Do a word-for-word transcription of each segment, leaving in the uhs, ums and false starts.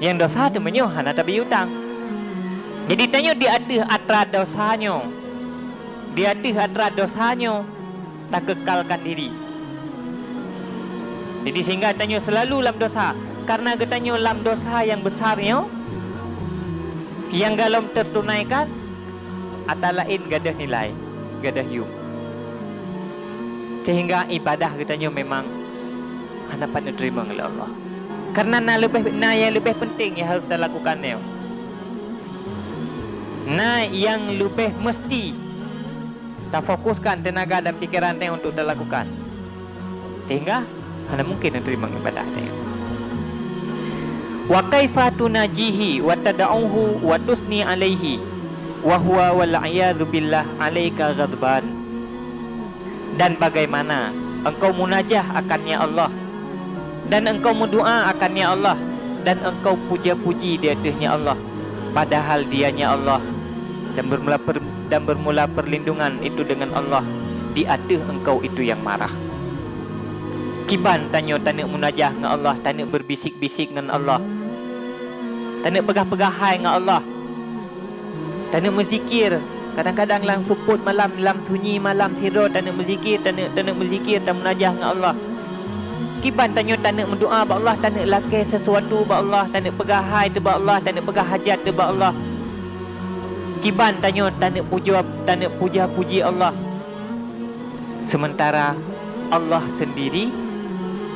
Nyang dosa teuh meunyoe hana tabayeue utang. Jadi tanyoe di ateueh atra dosa nyoe, di ateueh atra dosa nyoe takeukalkan diri. Jadi sehingga tanyoe seulalu lam dosa, karena geutanyoe lam dosa nyang besar nyoe, nyang golom teutunaikan, atra laén gadôh nilai, gadôh yuem. Sehingga ibadah geutanyoe memang hana pat neuteurimong lé Allah. Karena na leubeh, na nyang leubeh penting nyang harôh talakukan nyoe. Na nyang leubeh meusti tafokuskan teunaga dan pikeran nyoe untuk talakukan. Sehingga hana mungken neuteurimong ibadah nyoe. Wa kaifa tunajihi wa tad'uhu wa tusni alaihi wa huwa wal iyadzu billah alaika ghadban. Dan bagaimana engkau munajah akan, ya Allah, dan engkau meudoa akan, ya Allah, dan engkau puja-puji di ateueh, ya Allah, padahal Dia, ya Allah, dan bermula per-, dan bermula perlindungan itu dengan Allah di ateueh engkau itu yang marah. Kiban tanyoe taneuk munajah ngon Allah, taneuk berbisik-bisik ngon Allah, taneuk peugah-peugah hai ngon Allah, taneuk meuzikir. Kadang-kadang lam seupôt malam, lam sunyi malam sidroe taneuk meuzikir, taneuk, taneuk meuzikir, tamunajah ngon Allah. Kiban tanyoe taneuk meudoa bak Allah, taneuk lakée sesuatu bak Allah, taneuk peugah hai teuh bak Allah, taneuk peugah hajat teuh bak Allah. Kiban tanyoe taneuk pujoe, taneuk puja-puji Allah. Sementara Allah sendiri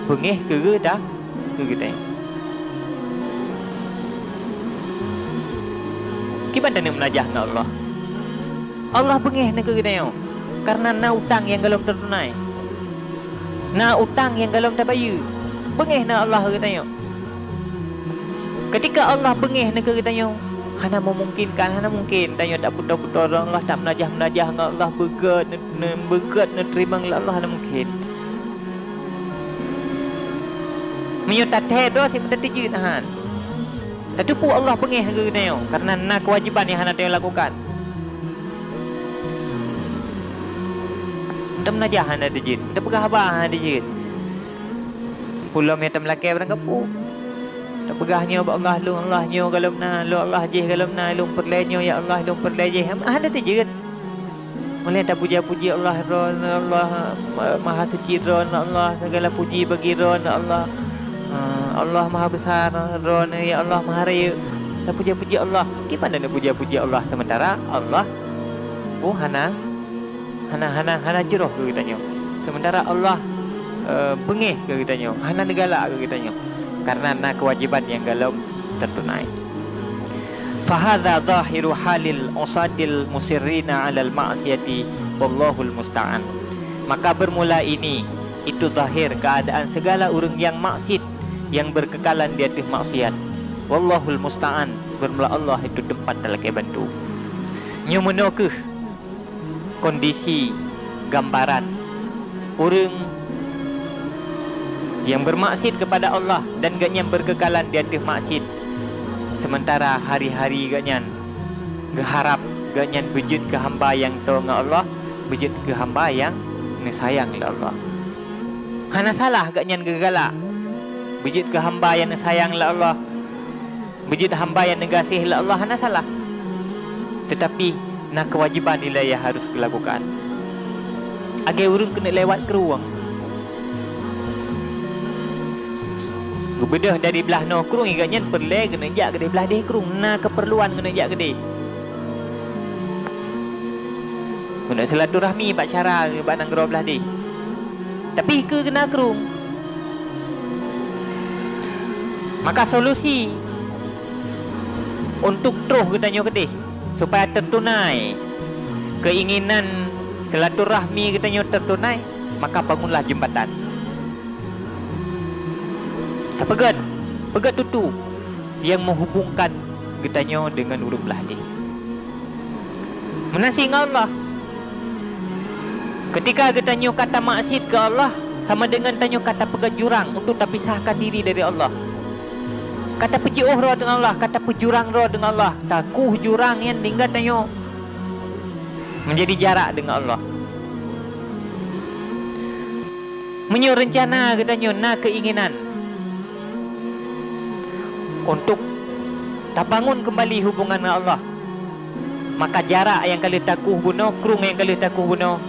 beungéh keu geuda-, keu geutanyoe. Kiban taneuk meunajah ngon Allah. Allah beungéh na keu geutanyoe, karena na utang nyang golom teutunai. Na utang nyang golom tabayeue. Beungéh na Allah keu geutanyoe. Ketika Allah beungéh na keu geutanyoe, hana memungkinkan, hana mungken tanyoe tapeutoe-peutoe droe Allah, tamunajah-munajah ngon Allah, beugét ne-, ne-, beugét neuteurimong lé Allah, hana mungken. Meunyoe tathée droe, sit meutateujeut, han. Tateupeue Allah beungéh na keu geutanyoe, karena na keuwajéban nyang hana tanyoe lakukan. Tamunajah hana teujeuet, tapeugah haba hana teujeuet. Peulom nyang tameulakée barang gapu. Tapeugah nyoe bak Allah, lôn Allah nyoe golom na, lôn Allah jéh golom na, lôn peureulée nyoe ya Allah, lôn peureulée jéh. Hana teujeuet. Mulai tapuja-puji Allah, droeneuh Allah, ma-, maha suci droeneuh Allah, segala puji bagi droeneuh Allah. Ah, Allah maha besar, droeneuh ya Allah maha rayeuk. Tapuja-puji Allah. Kiban taneuk puja-puji Allah sementara Allah, oh, hana Hana, hana, hana jroh keu geutanyoe. Sementara Allah, eh, beungéh keu geutanyoe, hana neugalak keu geutanyoe, karena na keuwajéban nyang golom teutunai. Fahadza zahiru halil usatil musirrina alal ma'siyati, wallahul musta'an. Maka bermula ini, itu zahir keadaan segala ureuëng nyang maksiet, nyang berkekalan di ateueh maksiat. Wallahul musta'an, bermula Allah itu teumpat talakée bantu. Nyoe meunoe kheueh kondisi gambaran ureuëng nyang bermaksiet kepada Allah dan gobnyan berkekalan di ateueh maksiet, sementara hari-hari gobnyan geuharab gobnyan beujeuet keu hamba nyang toe ngon Allah, beujeuet keu hamba nyang neusayang lé Allah. Hana salah gobnyan geugalak beujeuet keu hamba nyang neusayang lé Allah, beujeuet hamba nyang neugaséh lé Allah, hana salah. Teutapi na keuwajéban ilée nyang harôh geulakukan. Lagée ureuëng keuneuk lewat krueng, geubeudôh dari blaih noe krueng, gobnyan peureulée keuneuk jak keudeh blaih déh krueng, na keupeurluan keuneuk jak keudeh. Keuneuk silaturahmi bak syedara bak nanggroe blaih déh. Tapi keu keuna krueng. Maka solusi untuk troh geutanyoe keudeh, supaya teutunai keinginan silaturahmi geutanyoe teutunai, maka bangunlah jeumbatan. Tapeugét, peugét tutoe nyang meuhubungkan geutanyoe deungon ureuëng blaih déh. Meunan cit ngon Allah. Keutika geutanyoe ka tamaksiet keu Allah, sama deungon tanyoe ka tapeugét jurang untuk tapisahkan diri dari Allah. Ka tapeujiôh droe deungon Allah, ka tapeujurang droe deungon Allah, takueh jurang nyan hingga tanyoe meunjadi jarak deungon Allah. Meunyoe reuncana geutanyoe na keuinginan untuk tabangun keumbali hubungan ngon Allah. Maka jarak nyang ka lheueh takoh bunoe, krueng nyang ka lheueh takoh bunoe,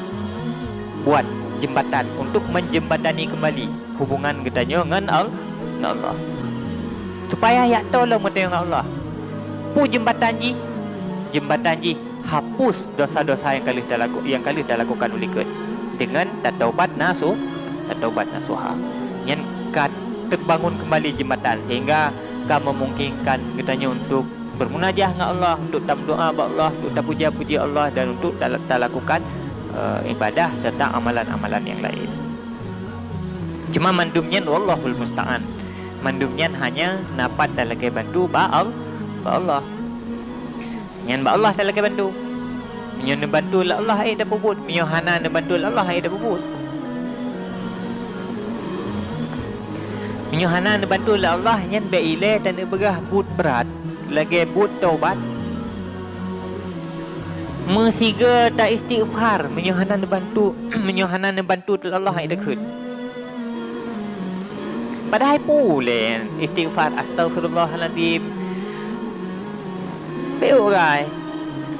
buat jeumbatan untuk menjembatani keumbali hubungan geutanyoe ngon Al-, ngon Allah. Supaya jak toe lom geutanyoe ngon Allah. Peue jeumbatan jih? Jeumbatan jih hapus dosa-dosa nyang ka lheueh talaku-, nyang ka lheueh talakukan u likot deungon tataubat nasu-, tataubat nasuha. Nyan ka teubangun keumbali jeumbatan sehingga ka meumungkinkan geutanyoe untuk bermunajah ngon Allah, untuk tameudoá bak Allah, untuk tapuja-puji Allah dan untuk tala-, talakukan, eh, ibadah serta amalan-amalan nyang laén. Cuma mandum nyan wallahul musta'an. Mandum nyan hanya na pat talakée bantu bak Al-, bak Allah. Nyan bak Allah talakée bantu. Meunyoe neubantu lé Allah, ék tapeubuet. Meunyoe hana neubantu lé Allah, ék tapeubuet. Meunyoe hana neubantu lé Allah, nyan bék ilée taneuk peugah buet brat, lagée buet taubat. Meusigoe ta-istighfar, meunyoe hana neubantu, meunyoe hana neubantu lé Allah, ék takheun. Padahai peue lé istighfar, "Astaghfirullahalazim." Bék gai.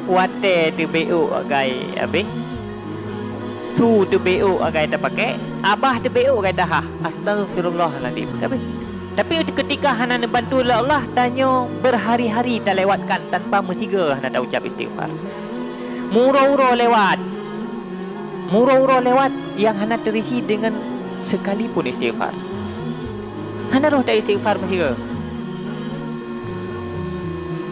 Watée teubék gai abéh. Su teubék gai tapakék, abah teubék gai tahah. "Astaghfirullahalazim." Abéh. Tapi ketika hana neubantu lé Allah, tanyoe berhari-hari talewatkan tanpa meusigoe hana taucab istighfar. Meuuroe-uroe lewat. Meuuroe-uroe lewat nyang hana teurisi deungon sekalipun istighfar. Hana roh ta-istighfar meusigoe.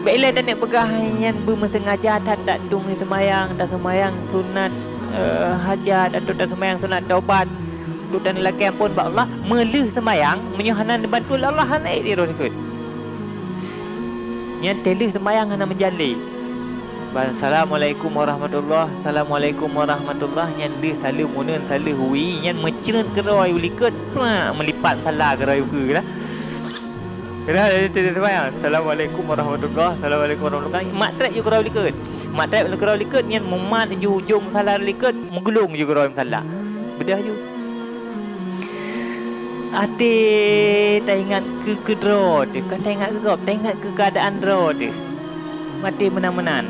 Bék ilée taneuk peugah nyan beumeuseungaja that, that tueng seumayang, taseumayang sunat, eh, hajat, atau taseumayang sunat taubat, untuk taneulakée amphon bak Allah, meulheueh seumayang, meunyoe hana neubantu lé Allah, hana ék di roh takheun. Nyan teulheueh seumayang hana meujan lé. Ban, "Assalamualaikum warahmatullah, assalamualaikum warahmatullah," nyan deuh saleuem uneuen, saleuem wie, nyan meucreut keudroe u likot, prak, meulipat sala keudroe ukeue lah. Keudroe teulheueh seumayang, "Assalamualaikum warahmatullah, assalamualaikum warahmatullah," mak trép ju keudroe u likot. Mak trép keudroe u likot, nyan mumat ju ujong sala likot, meugeulong ju keudroe sala. Beudôh ju. Até taingat keu, keu droe teuh, kon taingat keu gob, taingat keu keuadaan droe teuh. Maté meunan-meunan.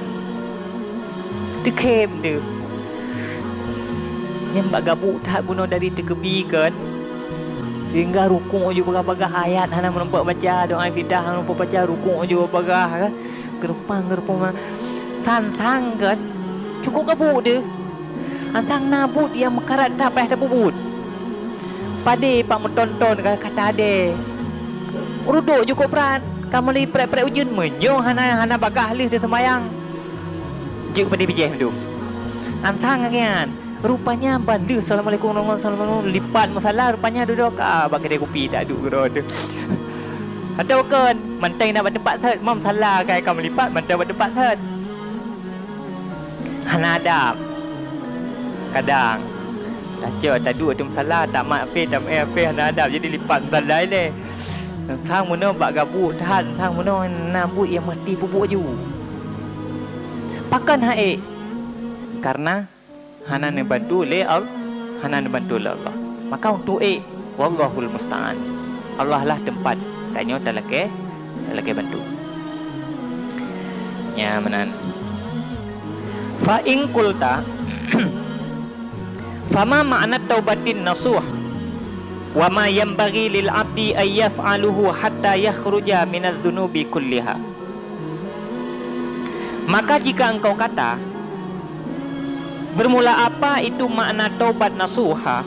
Teukhém teuh. Nyan bak gabuk that bunoe dari teukeubi kon. Sehingga rukuk ju bagah-bagah ayat hana meurumpok baca, doa iftitah hana meurumpok baca, rukuk ju bagah kan. Geureupang, geureupang. Than-than kon. Cukôp gabuk teuh. Antang na buet nyang meukarat that payah tapeubuet. Padé pat meuton-ton ka, ka tadée. Rudok ju kobrat, ka meuli prek-prek ujeuen meunyoe hana, hana bagah lheueh teuseumayang. Jeuet padé bijéh mandum. Antang nyan, rupanya ban lheueh assalamualaikum warahmatullahi wabarakatuh, lipat musala, rupanya dudoe ka bak keudè kupi taduek keudroe teuh. Atawa kon, mantong na bak teumpat that, mam sala ka, ka meulipat, mantong bak teumpat that. Hana adab. Kadang tacok, taduek ateueh musala, tamat apé, tamat apé, hana adab, jadi lipat musala ilée. Sang meunoe bak gabuk that, sang meunoe na buet nyang meusti peubuet ju. Pakon han ék? Karena hana neubantu lé Al-, hana neubantu lé Allah. Maka untuk ék, wallahul musta'an. Allah lah teumpat tanyoe talakée, talakée bantu. Nya meunan. Fa in qulta, fama ma'na taubatin nasuh, wa ma yanbaghi lil abdi ay yaf'aluhu hatta yakhruja minadz dzunubi kulliha. Maka jika engkau kata, bermula apa itu makna taubat nasuha,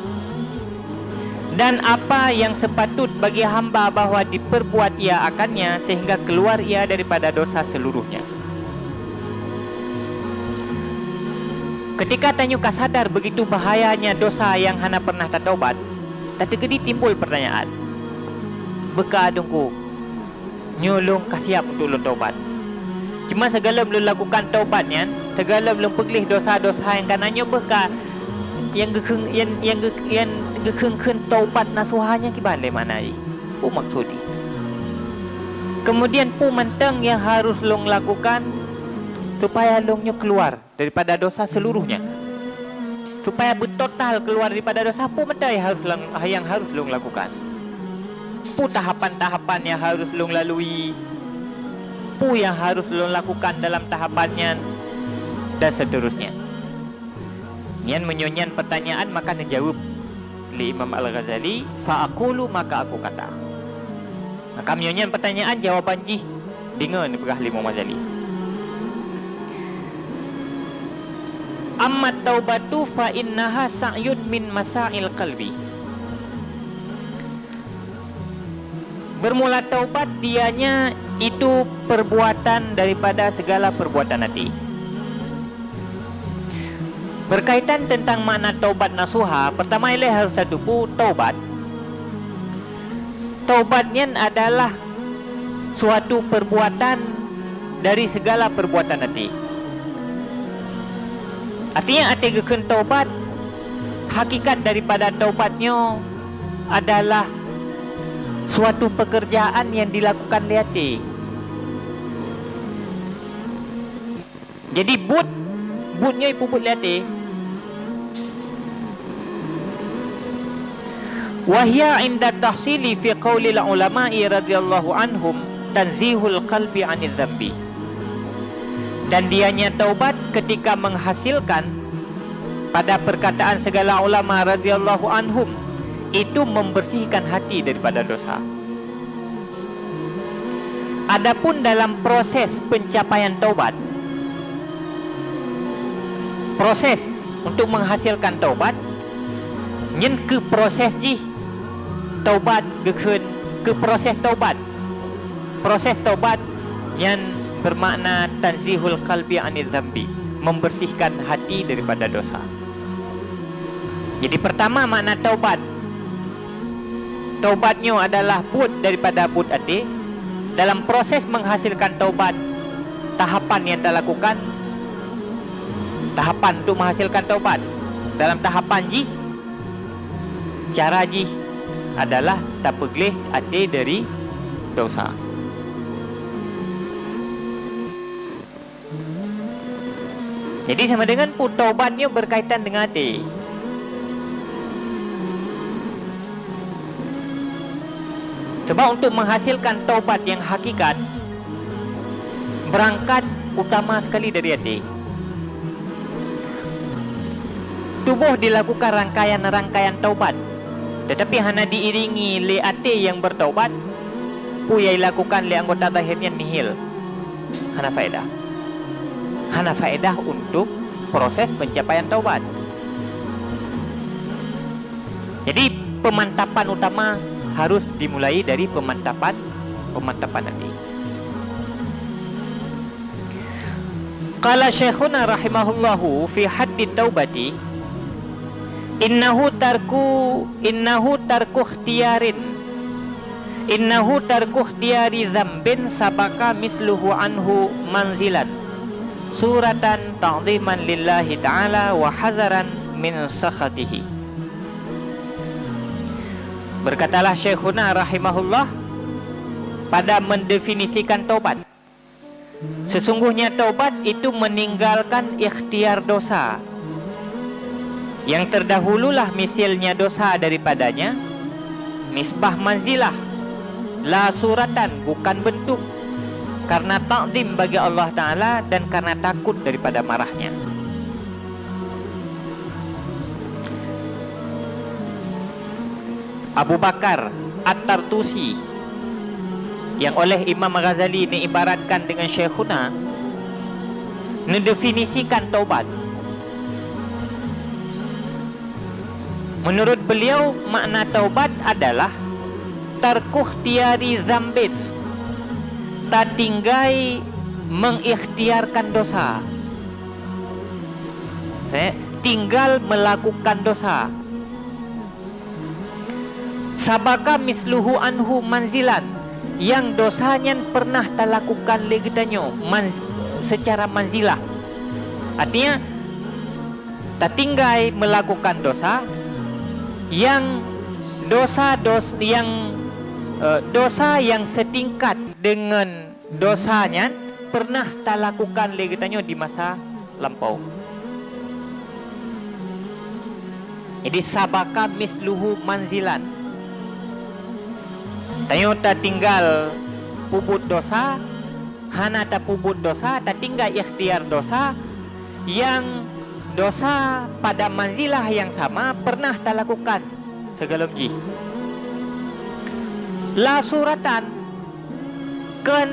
dan apa yang sepatut bagi hamba bahwa diperbuat ia akannya sehingga keluar ia daripada dosa seluruhnya? Ketika tanyoe ka sadar begitu bahayanya dosa nyang hana pernah tataubat, tateukeudi timbul pertanyaan, "Beuka Teungku, nyoe lôn ka siap untuk lôn taubat. Cuma sigohlom lôn lakukan taubat nyan, sigohlom lôn peugleh dosa-dosa nyang kana nyoe beuka nyang geukheun-, nyang, nyang geu-, nyang geukheun-kheun taubat nasuha nyan kiban lé makna jih? Peue maksud jih? Kemudian peue mantong nyang harus lôn lakukan supaya lôn nyoe keuluar daripada dosa seluruhnya? Supaya beutotal keuluar daripada dosa, peue mantong nyang harus lôn, nyang harus lôn lakukan? Peue tahapan-tahapan nyang harus lôn lalui Peue nyang harôh lôn lakukan dalam tahapan nyan, dan seterusnya. Nyan meunyoe nyan peutanyaan, maka neujaweueb lé Imam Al-Ghazali, "Fa aqulu," maka aku kata. Maka meunyoe nyan peutanyaan, jawaban jih deungoe neupeugah lé Imam Ghazali. "Amma taubatu fa innaha sa'yun min masa'il qalbi." Bermula taubat dianya itu perbuatan daripada segala perbuatan hati. Berkaitan tentang makna taubat nasuha, pertama ilée harôh tateupeue taubat. Taubat nyan adalah suatu perbuatan dari segala perbuatan hati. Artinya, até geukheun taubat, hakikat daripada taubat nyoe adalah suatu pekerjaan yang dilakukan lé até. Jadi, buet, buet nyoe ipeubuet lé até. Wahya inda tahsili fi qaulil ulama'i radhiyallahu anhum tanzihul qalbi anidz dzambi. Dan dianya taubat ketika menghasilkan pada perkataan segala ulama radhiyallahu anhum, itu membersihkan hati daripada dosa. Adapun dalam proses pencapaian taubat, proses untuk menghasilkan taubat, nyan keu proses jih taubat geukheun, keu proses taubat. Proses taubat nyan bermakna tanzihul qalbi anidz dzambi, membersihkan hati daripada dosa. Jadi, pertama makna taubat. Taubat nyoe adalah buet daripada buet até. Dalam proses menghasilkan taubat, tahapan yang talakukan, tahapan untuk menghasilkan taubat. Dalam tahapan jih, cara jih adalah tapeugleh até dari dosa. Jadi, sama dengan peue taubat nyoe berkaitan dengan até. Sebab untuk menghasilkan taubat yang hakikat, berangkat utama sekali dari até. Tuboh dilakukan rangkaian-rangkaian taubat, tetapi hana diiringi lé até nyang bertaubat, peue nyang dilakukan lé anggota zahir nyan nihil. Hana faedah. Hana faedah untuk proses pencapaian taubat. Jadi, pemantapan utama harus dimulai dari pemantapan, pemantapan até. Qala Syaikhuna rahimahullahu fi haddi taubati, innahu tarku, innahu tarku ikhtiyarin, innahu tarku ikhtiyari dzambin sabaka misluhu anhu manzilan, suratan ta'dhiman lillahi ta'ala wa hadzaran min sakhatihi. Berkatalah Syaikhuna rahimahullah pada mendefinisikan taubat. Sesungguhnya taubat itu meninggalkan ikhtiar dosa. Yang terdahululah misilnya dosa daripadanya, nisbah manzilah, la suratan, bukan bentuk, karena takdim bagi Allah Ta'ala dan karena takut daripada marahnya. Abu Bakar At-Tartusi, yang oleh Imam Ghazali neuibaratkan dengan Syaikhuna, neudefinisikan taubat. Menurut beliau, makna taubat adalah tarku ikhtiyari dzambin, tatinggai mengikhtiarkan dosa. Eh, tinggal melakukan dosa. Sabaka misluhu anhu manzilan, nyang dosa nyan pernah talakukan lé geutanyoe man-, secara manzilah. Artinya, tatinggai melakukan dosa, nyang dosa dos-, nyang, eh, dosa nyang setingkat dengan dosa nyan pernah talakukan lé geutanyoe di masa lampau. Jadi, sabaka misluhu manzilan. Tanyoe tatinggal peubuet dosa, hana tapeubuet desya, tatinggai ikhtiar desya, nyang desya pada manzilah nyang sama pernah talakukan sigohlom jih. La suratan, kon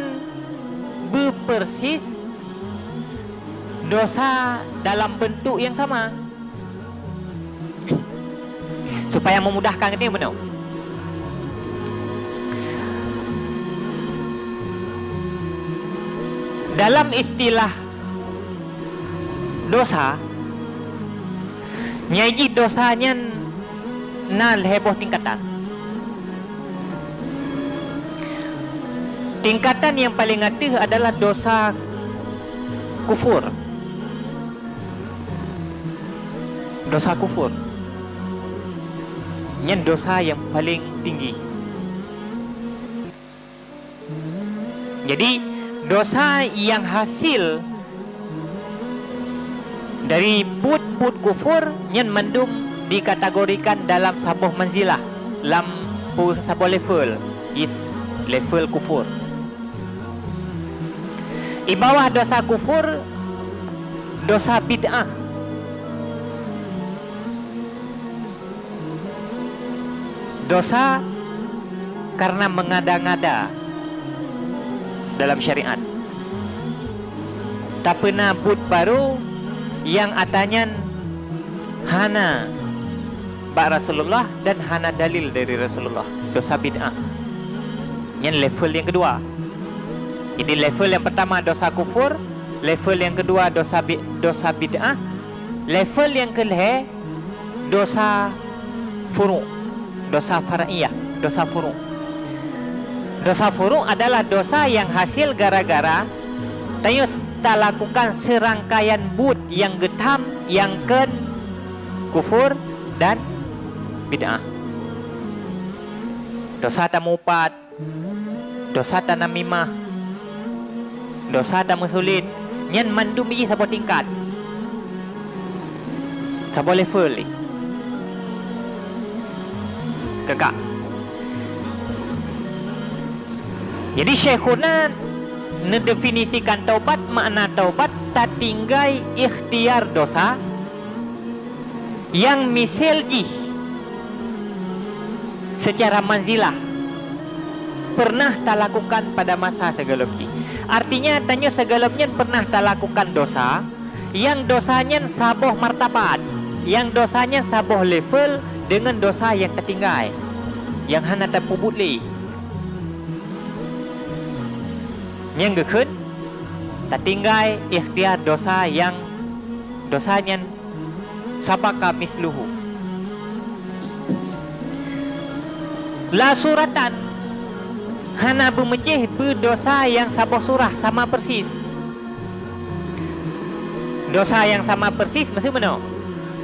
beupeursis desya dalam beuntuk nyang sama. Supaya memudahkan geutanyoe bunoe. Dalam istilah desya, nyang jih desya nyan na lhée boh tingkatan. Tingkatan nyang paleng ateueh adalah desya kufur. Desya kufur. Nyan desya nyang paleng tinggi. Jadi, desya nyang hasil dari buet-buet kufur nyan mandum dikategorikan dalam saboh manzilah, lam pu-, saboh level, jih level kufur. Di bawah desya kufur, desya bid'ah. Desya karena mengada-ngada dalam syariat. Tapeuna buet barô nyang atra nyan hana bak Rasulullah dan hana dalil dari Rasulullah. Desya bid'ah. Nyan level nyang keudua. Jadi, level nyang pertama desya kufur, level nyang keudua desya bi-, desya bid'ah, level nyang keulhée desya furu', desya far'iyah, desya furu'. Desya furu' adalah desya nyang hasil gara-gara tanyoe talakukan seurangkaian buet nyang geutham nyang kon kufur dan bid'ah. Desya tameuupat, desya tanamimah, desya tameusulet, nyan mandum jih saboh tingkat, saboh level jih. Ka, ka. Jadi, Syaikhuna neudefinisikan taubat, makna taubat tatinggai ikhtiar desya nyang miseue jih seucara manzilah pernah talakukan pada masa sigohlom jih. Artinya, tanyoe sigohlom nyan pernah talakukan desya, nyang desya nyan saboh martabat, nyang desya nyan saboh level deungon desya nyang tatinggai, nyang hana tapeubuet lé. Nyang geukheun, tatinggai ikhtiar desya nyang desya nyan sabaka misluhu. La suratan, hana beumeucéh beu desya nyang saboh surah, sama persis. Desya nyang sama persis miseu meunoe.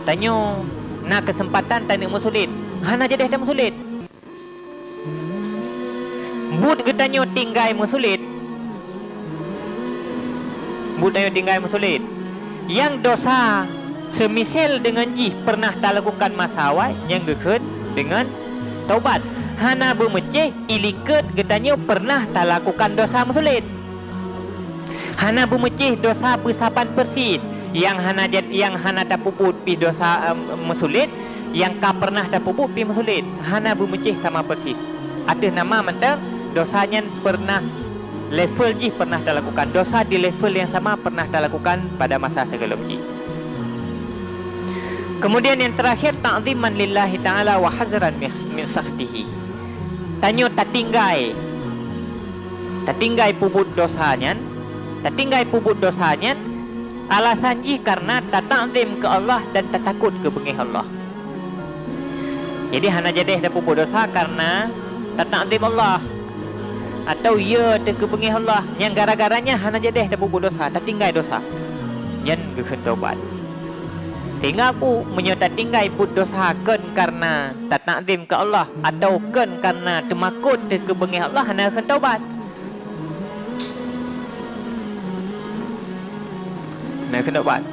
Tanyoe na keuseumpatan taneuk meusulet, hana jadeh tameusulet. Buet geutanyoe tinggai meusulet. Buet tanyoe tinggai meusulet. Nyang desya seumisel deungon jih pernah talakukan masa awai, nyang geukheun deungon taubat. Hana beumeucéh ilikot geutanyoe pernah talakukan desya meusulet. Hana beumeucéh desya beusaban persis, nyang hana jad-, nyang hana tapeubuet pih desya, em, meusulet, nyang ka pernah tapeubuet pih meusulet, hana beumeucéh sama persis. Ateueh nama mantong desya nyan pernah level jih pernah talakukan, desya di level nyang sama pernah talakukan pada masa sigohlom jih. Kemudian yang terakhir, ta'ziman lillahi ta'ala wa hazran min, min sakhtihi. Tanyoe tatinggai, tatinggai peubuet desya nyan, tatinggai peubuet desya nyan, alasan jih karena tatakzim keu Allah dan tatakot keu beungéh Allah. Jadi, hana jadeh tapeubuet desya karena tatakzim Allah, atawa ya teuh keu beungéh Allah, nyang gara-gara nyan hana jadeh tapeubuet desya, tatinggai desya. Nyan geukheun taubat. Sehingga peue, meunyoe tatinggai buet desya kon karena tatakzim keu Allah atawa kon karena teumakot teuh keu beungéh Allah, hana kheun taubat. Hana kheun taubat.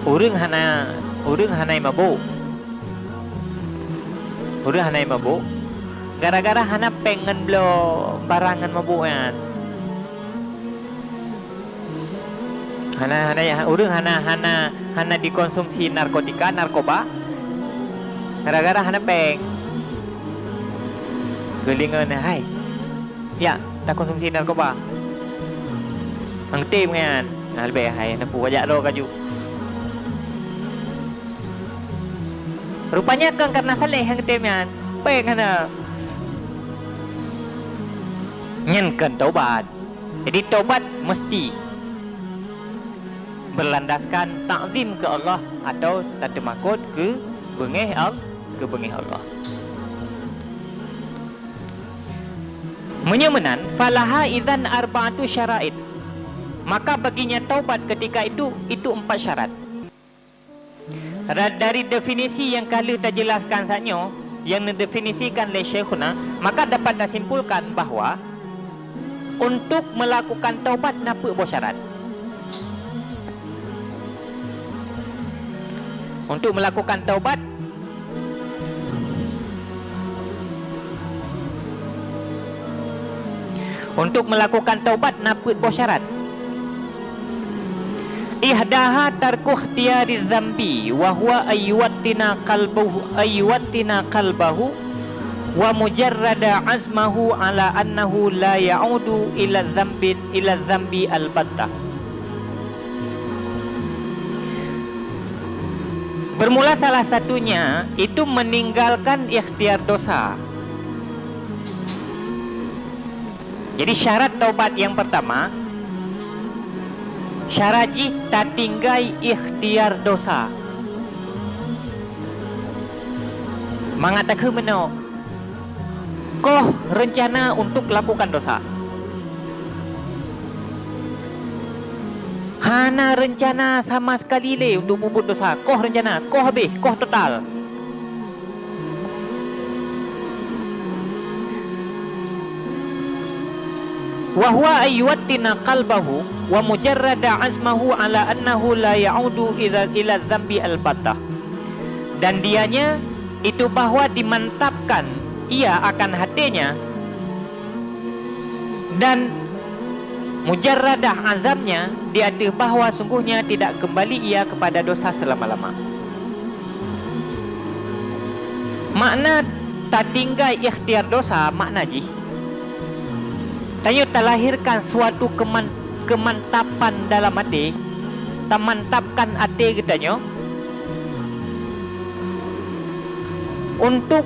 Ureuëng hana, ureuëng hana mabök. Ureuëng hana mabök. Gara-gara hana péng ngon bloe barang ngon mabök nyan. Hana, hana, ureuëng hana, hana, hana dikonsumsi narkotika, narkoba, gara-gara hana péng. Geulingon, hai, ya, takonsumsi narkoba. Nyang tem nyan, nah, leubeh hai, neupeu jak droe kaju. Rupanya kon karena saléh nyang tem nyan, péng hana. Nyan kon taubat. Jadi taubat mesti berlandaskan takzim keu Allah atau tateumakot keu beungéh Al-, keu beungéh Allah. Meunyoe meunan, falaha idzan arba'atu syara'it. Maka baginya taubat ketika itu, itu empat syarat. Ra-, dari definisi nyang ka lheueh tajeulaskan saat nyoe, nyang neudefinisikan lé Syekhuna, maka dapat tasimpulkan bahwa untuk melakukan taubat na peuet boh syarat. Untuk melakukan taubat, untuk melakukan taubat na peuet boh syarat. Ihdaha tarku ikhtiyari dzambi wa huwa ayyuwattina qalbahu, ayyuwattina qalbahu wa mujarrada azmahu ala annahu la ya'udu ila dzambi, ila dzambi albattah. Bermula salah satunya itu meninggalkan ikhtiar dosa. Jadi syarat taubat nyang pertama, syarat jih tatinggai ikhtiar dosa. Mangat takheun meunoe, koh reuncana untuk lakukan dosa. Hana reuncana sama sekali lé untuk peubuet dosa. Koh reuncana, koh habéh, koh total. Wa huwa ayyuwattina qalbahu wa mujarrada azmahu ala annahu la ya'udu ila, ila dzambi albattah. Dan dianya itu bahwa dimantapkan ia akan hatenya dan mujarradah azamnya di ateueh bahwa sungguhnya tidak kembali ia kepada dosa selama-lama. Makna tatinggai ikhtiar dosa, makna jih, tanyoe talahirkan suatu keman-, kemantapan dalam até, tamantapkan até geutanyoe untuk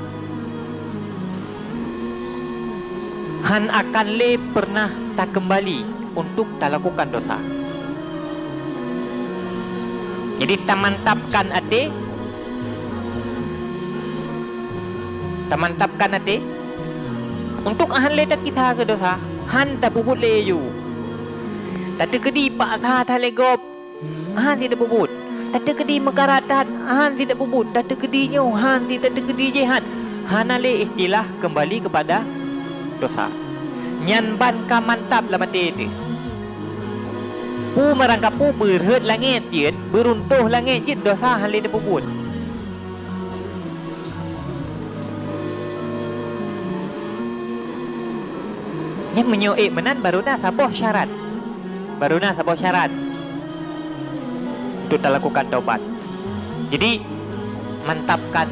han akan lé peureunah takeumbali untuk talakukan dosa. Jadi, tamantapkan até, tamantapkan até untuk han lé takisa keu dosa, han tapeubuet lé ju. Tateukeudi paksa that lé gob, han sit tapeubuet. Tateukeudi meukarat that, han sit tapeubuet. Tateukeudi nyoe, han sit, tateukeudi jéh, han. Hana lé istilah keumbali keupada dosa. Nyan ban ka mantap lam até teuh. Peue meurangkapeue beurhot langét jeuet, beuruntoh langét jeuet, dosa han lé tapeubuet. Nyan meunyoe ék meunan, baru na saboh syarat. Baru na saboh syarat untuk talakukan taubat. Jadi, mantapkan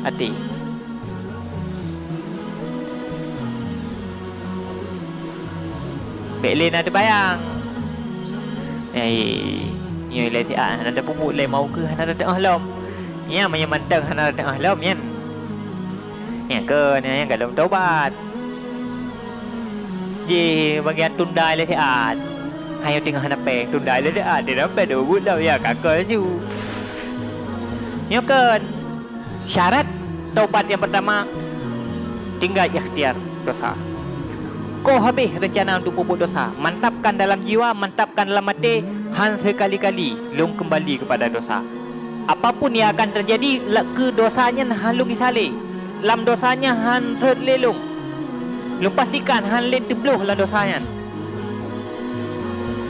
até. Bék lé na teubayang, "Ai, nyoe lé siat hana tapeubuet lé, mau keuh hana tateuoh lom." Nyan meunyoe mantong hana tateuoh lom nyan. Nyan keuh, nyan, nyan gohlom taubat. Jih bagian tunda lé siat. Hai nyang teungoh hana péng, tunda lé siat, di dalam péng dua buleuen, ya, ka keu laju. Nyoe keuh syarat taubat nyang pertama, tinggai ikhtiar dosa. Koh habéh reuncana untuk peubuet dosa, mantapkan dalam jiwa, mantapkan dalam até, han seukali-kali lôn keumbali keupada dosa. Apapun nyang akan teujadi, la-, keu dosa nyan han lôn gisa lé. Lam dosa nyan han rhot lé lôn. Lôn pastikan han lé teubloh lam dosa nyan.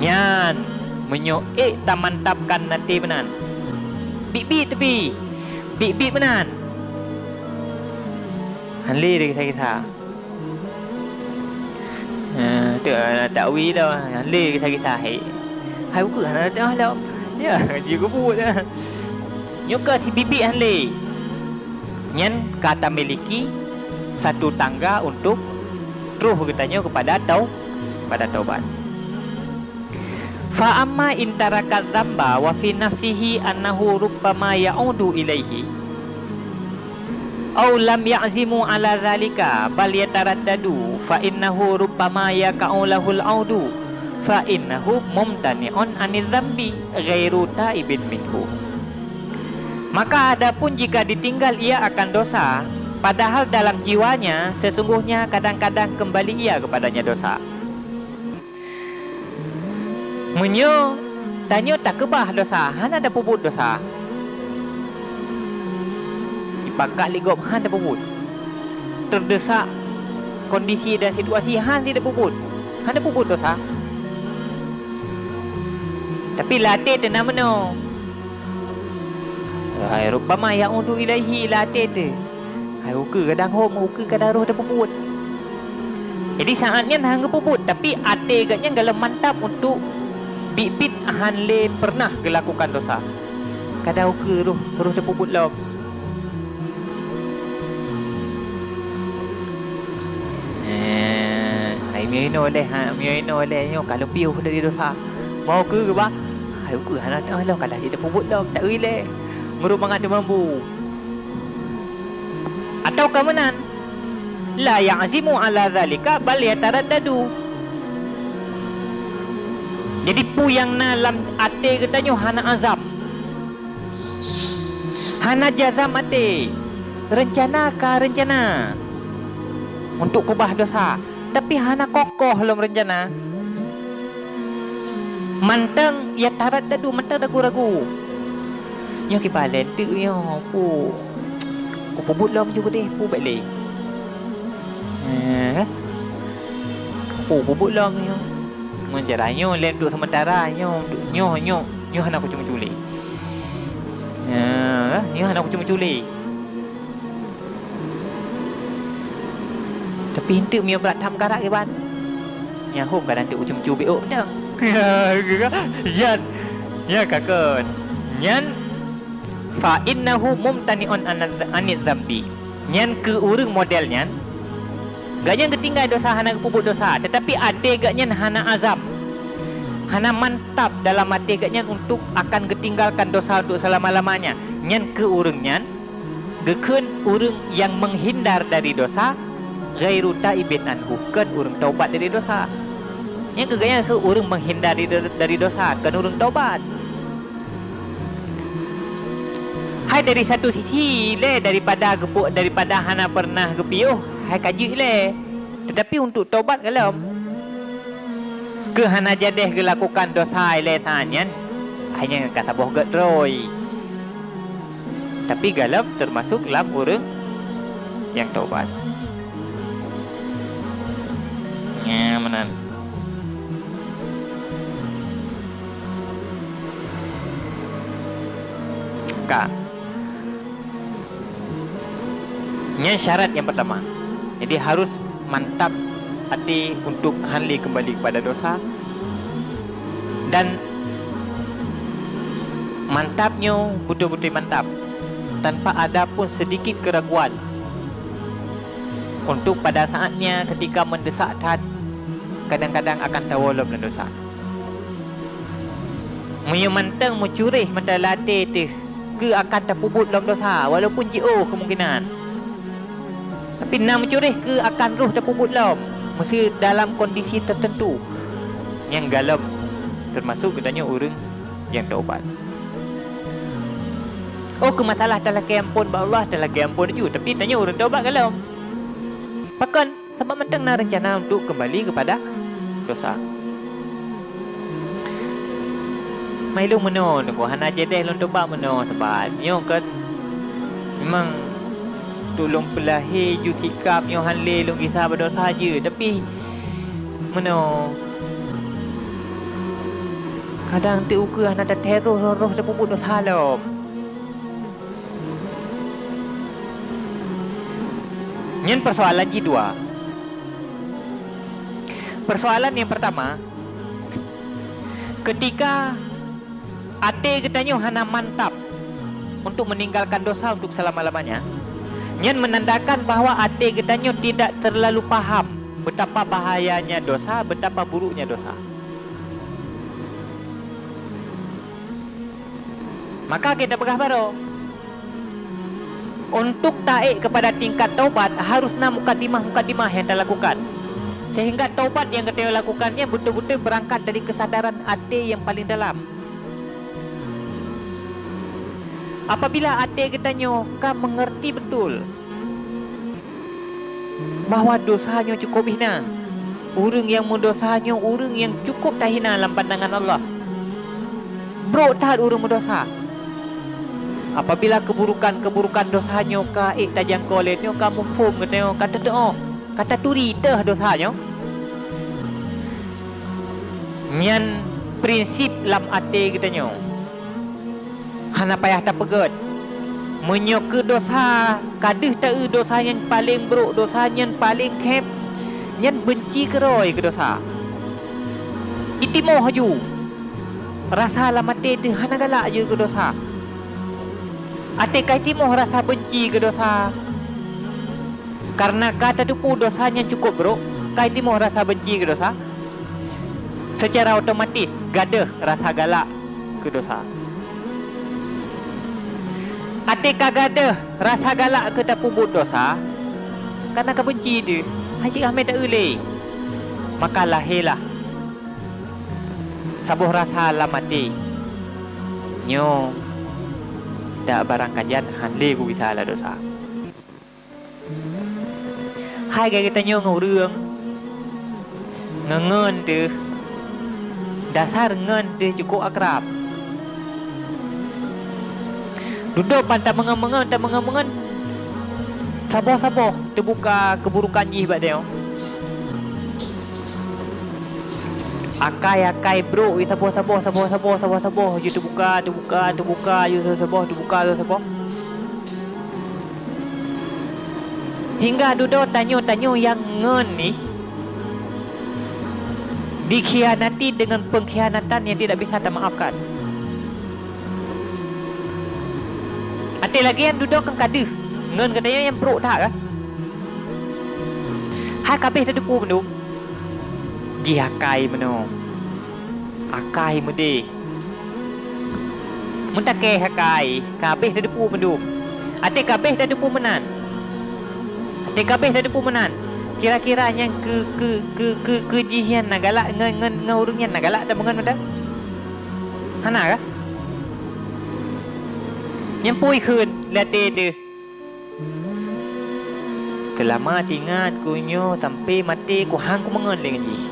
Nyan, meunyoe ék tamantapkan até meunan, biet-biet teupie, biet-biet meunan. Han lé digisa-gisa. Eh, tu, eh, takwil dah. Han lé gisa-gisa, hai. Hai ukeue hana teuh lom. Ya, jikubut dah. Nyoe ka sibibiet han lé. Nyan ka tamiliki satu tangga untuk troh geutanyoe kepada tau-, kepada taubat. Fa amma in taraka dzamba wa fi nafsihi annahu rubbama ya'udu ilaihi, aw lam ya'zimu ala dzalika bal yataraddadu, fa innahu rubbama yaqa'u lahul 'audu, fa innahu mumtani'un 'anidz dzambi ghairu taibin minhu. Maka adapun jika ditinggal ia akan dosa, padahal dalam jiwanya sesungguhnya kadang-kadang kembali ia kepadanya dosa. Meunyoe tanyoe takeubah dosa, hana tapeubuet dosa, jipakat lé gob han tapeubuet. Teudesak kondisi dan situasi, han tapeubuet, han tapeubuet dosa. Tapi lam até teuh na meunoe. Hai, rubbama ya'udu ilaihi, lam até teuh. Hai, ukeue kadang hom, ukeue kadang roh tapeubuet. Jadi, saát nyan han geupeubuet, tapi até geuh nyan galom mantap untuk biet-biet han lé peureunah geulakukan dosa. Kadang ukeue roh, roh tapeubuet lom. Eh, hai, miyueb inoe lé, ha, miyueb inoe lé nyoe ka lôn piôh dari dosa. Mau keu geuba? Hai, ukeue hana teuh lom, kadang cit tapeubuet lom, tak eu lé. Meureumangat teumambu. Atawa ka meunan, la ya'zimu ala dzalika bal yataraddadu. Jadi, peue nyang na lam até geutanyoe hana azam. Hana jazam até. Reuncana ka reuncana untuk keubah dosa, tapi hana kokoh lom reuncana. Mantong yataraddadu, mantong ragu-ragu. Nyoe kiban lé teuk nyoe, peue kupeubuet lom ju keudeh, peue bék lé. Eh, kan? Peue kupeubuet lom nyoe. Ngon cara nyoe lé untuk sementara nyoe, untuk nyoe, nyoe, nyoe hana kucuma-culi. Eh, nyoe hana kucuma-culi. Tapi eunteuk meunyoe brat that meukarat kiban. Nyang hom kadang teuk ucum-ucum bék ôk mantong. Nyan, nyan ka kon. Nyan, fa innahu mumtani'un anadz-, anidz dzambi. Nyan keu ureuëng model nyan, gobnyan geutinggai dosa, hana geupeubuet dosa, teutapi até gobnyan hana azam, hana mantap dalam até gobnyan untuk akan geutinggalkan dosa untuk selama-lamanya. Nyan keu ureuëng nyan, geukheun ureuëng nyang meuhindar dari dosa, ghairu taibin anhu, kon ureuëng taubat dari dosa. Nyang keu gobnyan keu ureuëng meuhindar dari, dari dosa, kon ureuëng taubat. Hai dari satu sisi lé daripada geupeu-, daripada hana pernah geupiôh, hai ka jeuet lé. Tetapi untuk taubat galom. Keu hana jadeh geulakukan dosa ilée that nyan, hai nyan ka saboh gét droe. Tapi galom teumasok lam ureuëng nyang taubat. Nya meunan. Ka. Nyan syarat nyang pertama. Jadi, harus mantap até untuk hana lé keumbali keupada dosa, dan mantap nyoe beutôi-beutôi mantap, tanpa ada pun sedikit keraguan untuk pada saatnya ketika mendesak that, kadang-kadang akan tawoe lom lam dosa. Meunyoe mantong meucuréh mata até teuh keu akan tapeubuet lom dosa, walaupun jiôh kemungkinan. Tapi na meucuréh keu akan roh tapeubuet lom, meuseu dalam kondisi tertentu, nyang galom teumasok geutanyoe ureuëng nyang taubat. Oh, keu masalah talakée amphon bak Allah, talakée amphon ju, tapi tanyoe ureuëng taubat galom. Pakon? Sabab mantong na reuncana untuk keumbali keupada dosa. Mai lôn meunoe, Teungku, hana jadeh lôn teuba meunoe, sabab nyoe kan memang untuk lôn peulahé ju sikab nyoe hana lé lôn gisa bak dosa jeuet, tapi meunoe, kadang teuh ukeue hana tathèe roh, roh, roh tapeubuet dosa lom. Nyan persoalan jih dua. Persoalan nyang pertama, ketika até geutanyoe hana mantap untuk meninggalkan dosa untuk selama-lamanya, nyan menandakan bahwa até geutanyoe tidak terlalu paham betapa bahayanya dosa, betapa buruknya dosa. Maka kita peugah baroe, untuk taék kepada tingkat taubat, harus na mukadimah-mukadimah nyang talakukan. Sehingga taubat nyang geutanyoe lakukan nyan beutôi-beutôi beurangkat dari kesadaran até nyang paleng dalam. Apabila até geutanyoe ka meungerti beutôi bahwa dosa nyoe cukup hina, ureuëng nyang meudosa nyoe ureuëng nyang cukup tahina lam pandangan Allah. Brok that ureuëng meudosa. Apabila keuburukan-keuburukan dosa nyoe ka ék tajangko lé nyoe, ka muphom geutanyoe, ka teutuoh, ka taturi teuh dosa nyoe, nyan prinsip lam até geutanyoe. Hana payah tapeugét. Meunyoe keu dosa ka deuh taeu dosa nyang paleng brok, dosa nyang paleng khép, nyan beunci keudroe keu dosa. Itimoh ju. Rasa lam até teuh hana galak ju keu dosa. Até ka itimoh rasa beunci keu dosa. Kareuna ka tateupeue dosa nyang cukup brok, ka itimoh rasa beunci keu dosa, seucara otomatis gadôh rasa galak keu dosa. Até ka gadôh rasa galak keu tapeubuet dosa, kareuna ka beunci teuh, hana cit ka mé taeu lé. Maka lahé lah saboh rasa lam até, "Nyoe dak barang kajan, hán lé kugisa lé dosa." Hai geutanyoe ngon ureuëng, ngon ngon teuh, dasar ngon teuh cukup akrab. Dudoe ban tameungon-meungon, tameungon-meungon, saboh-saboh teubuka keuburukan jih bak tanyoe. Akai-akai brok, saboh-saboh, saboh-saboh, saboh-saboh, jiteubuka, teubuka, teubuka, jiteubuka, teubuka, saboh-saboh. Hingga dudoe tanyoe-tanyoe nyang ngon nih dikhianati dengan pengkhianatan yang tidak bisa tamaafkan. Até lagée nyan dudoe kan ka deuh ngon geutanyoe nyang brok that ka. Hai ka abéh tateupeue mandum. Jih akai meunoe. Akai meudeh. Meutakée akai, ka abéh tateupeue mandum. Até ka abéh tateupeue meunan. Até ka abéh tateupeue meunan. Kira-kira nyang keu, keu, keu, keu, keu jih nyan na galak ngon, ngon, ngon ureuëng nyan na galak tameungon mantong? Hana kah? Nyan peue kheun lé até teuh. Seulama teuingat ku nyoe sampoe maté ku hán kumeungon lé ngon jih.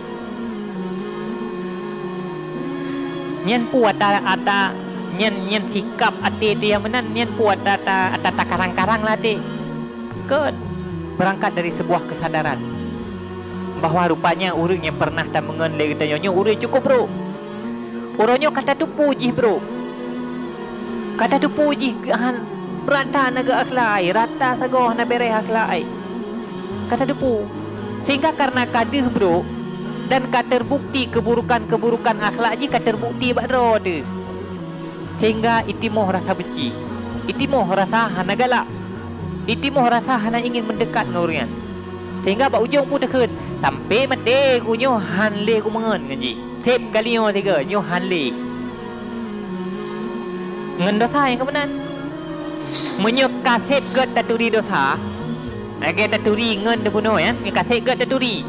Nyan peue ata, ata, nyan, nyan sikap até teuh nyang meunan, nyan peue ata, ata, ata takarang-karang lam até. Kon, beurangkat dari seubuah keusadaran bahwa rupanya ureuëng nyang peureunah tameungon lé geutanyoe nyoe ureuëng cukup brok. Uroe nyoe ka tateupeue jih brok. Ka tateupeue jih han, rata na geu akhlak ai, rata sagoe na beureh akhlak ai. Ka tateupeue. Sehingga kareuna ka deuh brok dan ka teubukti keuburukan-keuburukan akhlak jih ka teubukti bak droe teuh. Sehingga itimoh rasa benci, itimoh rasa hana galak, itimoh rasa hana ingin meundekat ngon ureuëng nyan. Sehingga bak ujong peue takheun, sampoe maté ku nyoe hán lé kumeungon ngon jih. Seb kali nyoe sigoe, nyoe hán lé. Ngon dosa nyang keu meunan. Meunyoe ka seb gét taturi dosa, lagée taturi ngon teubunoe, ya, nyoe ka seb gét taturi.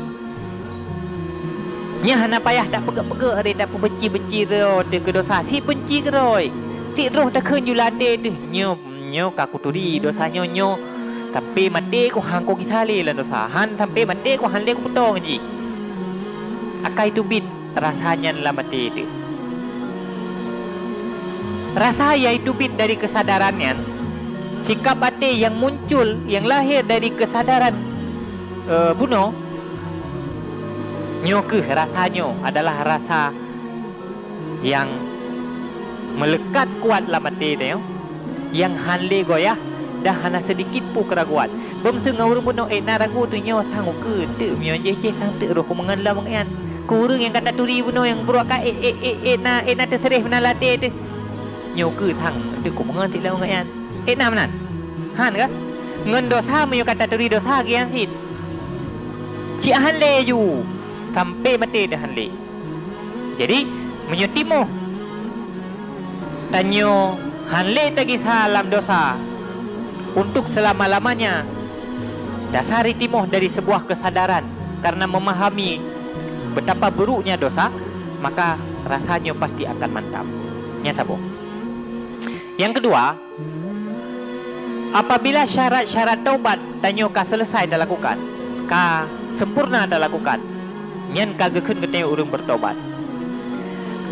Nyan hana payah tapeugét-peugét lé, tapeubenci-benci droe teuh keu dosa, sibenci keudroe, sidroe takheun ju lam até teuh, nyoe, nyoe ka kuturi dosa nyoe, nyoe sampoe maté ku hán kugisa lé lam dosa, hán sampoe maté ku hán lé kupeutoe ngon jih. Akai teubiet rasa nyan lam até teuh. Rasa nyang teubiet dari keusadaran nyan, sikap até nyang muncul, nyang lahé dari keusadaran, eh, bunoe, nyoe kheueh rasa nyoe adalah rasa nyang meuleukat kuat lam até tanyoe, nyang hán lé goyah dan hana seudikit peue keuraguan. Beumeuseu ngon ureuëng bunoe, ék na ragu teuh nyoe sang ukeue teuk, meunyoe jih-jih sang teuk roh kumeungon lom ngon nyan. Keu ureuëng nyang ka taturi bunoe nyang brok ka ék, ék, ék, ék na, ék na teuseureh meunan latée teuh. Nyoe ukeue sang teuk kumeungon sit lom ngon nyan. Ék na meunan? Han ka? Ngon dosa meunyoe ka taturi dosa gian sit. Cit han lé ju, sampoe maté teuh han lé. Jadi, meunyoe timoh tanyoe han lé tagisa lam dosa untuk selama-lamanya, dasari timoh dari sebuah kesadaran karena memahami betapa buruknya dosa, maka rasa nyoe pasti akan mantap. Nyan saboh. Nyang keudua, apabila syarat-syarat taubat tanyoe ka selesai talakukan, ka sempurna talakukan, nyan ka geukheun geutanyoe ureuëng beurtaubat.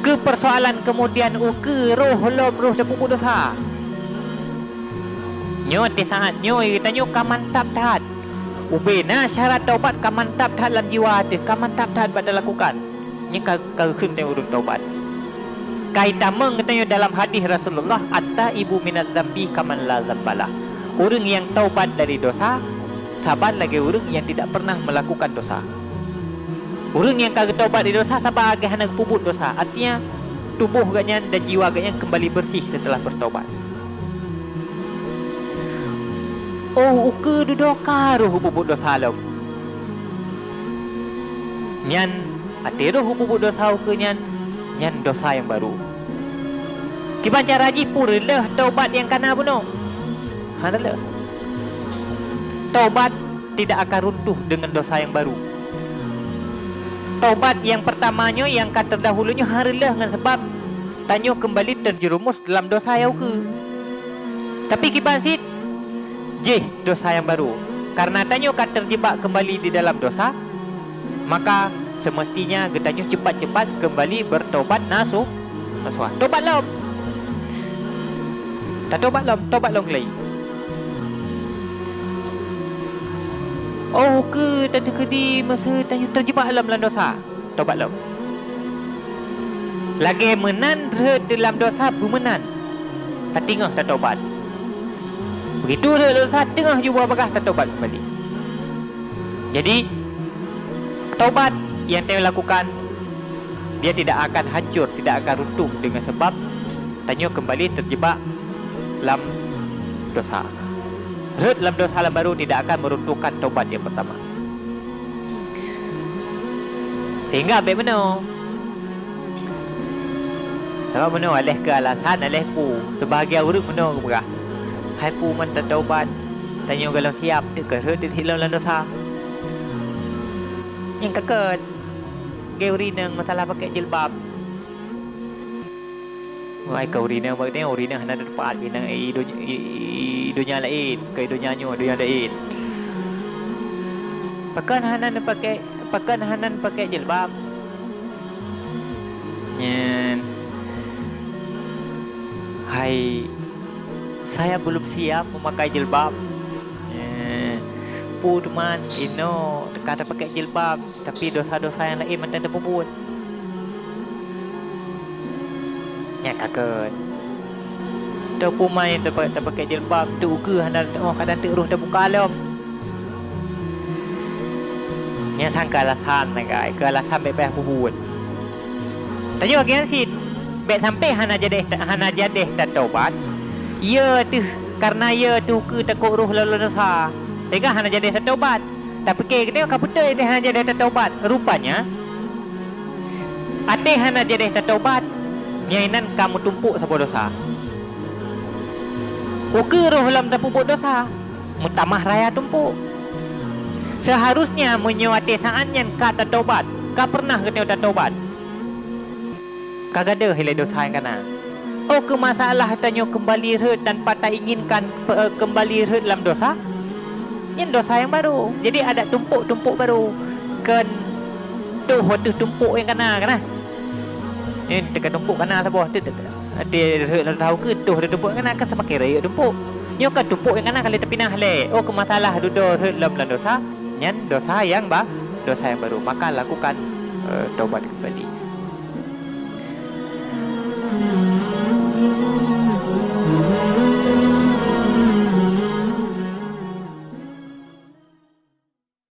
Keu peusoalan keumudian ukeue roh lom roh tapeubuet desya. Nyoe di saát nyoe geutanyoe ka mantap that. Ubena syarat taubat ka mantap that lam jiwa teuh, ka mantap that bak talakukan. Nyan ka, ka geukheun geutanyoe ureuëng taubat. Ka itamong geutanyoe dalam hadih Rasulullah, "At-taibu minadz-dzambi kaman la dzambalah." Ureuëng nyang taubat dari dosa, saban lagée ureuëng nyang tidak pernah melakukan dosa. Ureuëng nyang ka geutaubat dari dosa, saban lagée hana geupeubuet dosa. Artinya, tuboh geuhnyan dan jiwa geuhnyan keumbali beureuséh seuteulah beurtaubat. Oh, ukeue dudoe ka roh geupeubuet dosa lom. Nyan, até roh geupeubuet dosa ukeue nyan, nyan dosa nyang barô. Kiban cara jih, peue reuloh taubat nyang kana bunoe? Hana reuloh. Taubat tidak akan runtuh dengan dosa nyang barô. Taubat nyang peurtama nyoe nyang ka teurdahulu nyoe hana reuloh ngon sabab tanyoe keumbali teujeureumus lam dosa nyang ukeue. Tapi kiban cit jih dosa nyang barô. Kareuna tanyoe ka teujeubak keumbali di dalam dosa, maka seumeustinya geutanyoe cepat-cepat keumbali beurtobat nasuh-, nasuha. Tobat lom! Tatobat lom, tobat lom keulai. Oh, ukeue tateukeudi meuseu tanyoe teujeubak lom lam dosa. Tobat lom. Lagée meunan rhot lam dosa beumeunan, tateungoh tatobat. Beugitu rhot dosa, teungoh jiwoe bagaih tatobat keumbali. Jadi, tobat nyang tanyoe lakukan, dia tidak akan hancur, tidak akan runtuh dengan sebab tanyoe keumbali teujeubak lam dosa. Rhot lam dosa lam barô tidak akan meruntuhkan tobat nyang peurtama. Sehingga bék meunoe. Sabab meunoe aléh keu alasan, aléh peue. Seubahagian ureuëng meunoe geupeugah, "Hai peue man tataubat, tanyoe gohlom siab teuk keu rhot di silom lam dosa." Nyang ka kheun, lagée ureuëng inong masalah pakai jilbab. Wai, keu ureuëng inong, maksudnya ureuëng inong hana teupat, inong i donya, i, i donya laén, keu donya nyoe, donya laén. Pakon hana neupakai, pakon hana neupakai jilbab? Nyan. Hai, saya belum siap memakai jilbab. Eh, peue teuma inoe teuka tapakai jilbab, tapi dosa-dosa nyang laén mantong tapeubuet. Nyan ka kheun. Teupeumai tapa-, tapakai jilbab, teuh ukeue hana teuoh kadang teuk roh tabuka lom. Nyan sang keu alasan, nyan kai, keu alasan bék payah peubuet. Tanyoe lagée nyan cit, bék sampai hana jadeh, hana jadeh tatobat, ya teuh, kareuna ya teuh ukeue takot roh lam dosa, sehingga hana jadeh tatobat. Tapike geutanyoe ka beutôi teuh hana jadeh tatobat. Rupanya, até hana jadeh tatobat, nyan inan ka meutumpok saboh dosa. Ukeue roh lom tapeubuet dosa, meutamah raya tumpok. Seuharusnya meunyoe até saát nyan ka tatobat, ka peureunah geutanyoe tatobat, ka gadôh ilée dosa nyang kana. Oh, keu masalah tanyoe keumbali rhot tanpa tainginkan pe-, keumbali rhot lam dosa? Nyan dosa nyang barô. Jadi, adak tumpok-tumpok barô. Kon toh ateueh tumpok nyang kana, kana. Nyan teuka tumpok kana saboh, teuh, teuh, teuh. Até rhot lam dosa ukeue toh ateueh tumpok nyang kana, kan seumaken rayeuk tumpok. Nyoe ka tumpok nyang kana ka lheueh tapinah lé. Oh, keu masalah dudoe rhot lom lam dosa, nyan dosa nyang ba-, dosa nyang barô. Maka lakukan, eh, taubat keumbali.